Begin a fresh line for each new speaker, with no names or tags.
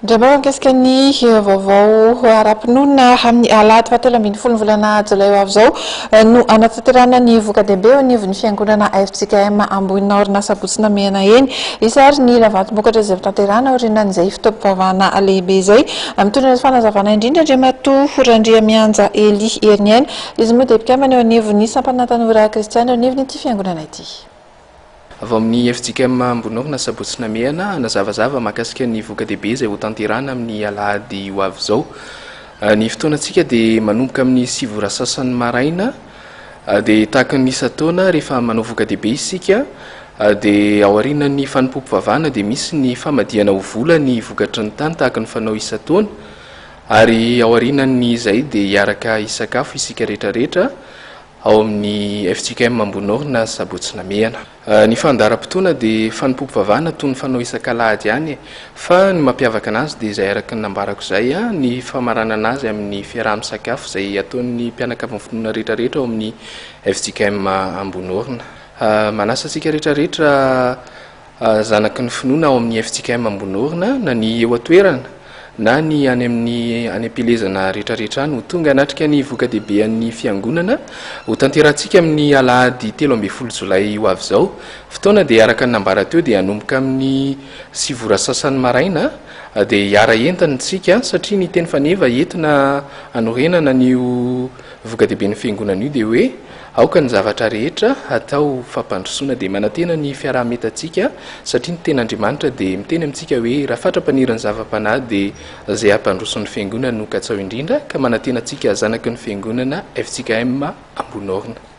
Indray mba mikasika ny vaovao ara-pinoana, amin'ny alahady fahatelo ambin'ny folo ny volana jolay ho avy izao no hanatanterahana ny voka-dehibe eo anivon'ny fiangonana fjkm Ambohinaorina Sabotsy Namehana eny. Hisy ary ny lavantim-bokatra izay hotanterahana aorianan'izay fotoam-pivavahana lehibe izay. Mitondra ny fanazavana indrindra Andriamatoa Randriamianja Elia Heriniaina. Izy moa dia mpikambana eo anivon'ny sampana tanora kristiana eo anivon'ity fiangonana ity.
Avy ao amin'ny fjkm Ambonorina Sabotsy Namehana, hanazavazava mahakasika ny voka-dehibe izay hotanterahina amin'ny alahady ho avy izao. Ny fotoanantsika dia manomboka amin'ny sivy ora sasany maraina, dia tahaka ny isan-taona rehefa manao voka-dehibe isika dia aorianan'ny fanompoam-pivavahana dia misy ny famadihana ho vola ny vokatry ny tany tahaka ny fanao isan-taona, ary aorianan'izay dia hiaraka hisakafo isika rehetra rehetra ao amin'ny fjkm Ambonorina Sabotsy Namehana. Ny fandaharam-potoana dia fanompoam-pivavahana toy ny fanao isak'alahady ihany e! Fa ny mampiavaka anazy dia izay araka ny nambarako izay, ny famaranana azy amin'ny fiaraha-misakafo izay ataon'ny mpianakavin'ny finoana rehetra rehetra ao amin'ny fjkm Ambonorina. Manasa antsika rehetra rehetra Zanaky ny finoana ao amin'ny fjkm Ambonorina na ny eo an-toerana na ny any amin'ny any am-pielezana rehetrarehetra any ho tonga hanatrika ny voka-dehibean'ny fiangonana ho tanterahantsika amin'ny alahady 13 jolay ho avy izao. Fotoana dia araka ny nambara teo dia hanomboka amin'ny sivy ora sasany maraina dia hiara-hientana isika satria ny teny faneva entina hanorenana an'io voka-dehiben'ny fiangonana io dia hoe Aoka ny zavatra rehetra hatao ho fampandrosoana dia manantena ny fiaraha-mientantsika satria ny tenin'Andriamanitra dia miteny amintsika hoe raha fatra-paniry ny zava-panahy dia izay hampandroso ny fiangonana no katsaho indrindra ka manantena antsika zanaky ny fiangonana fjkm Ambonorina.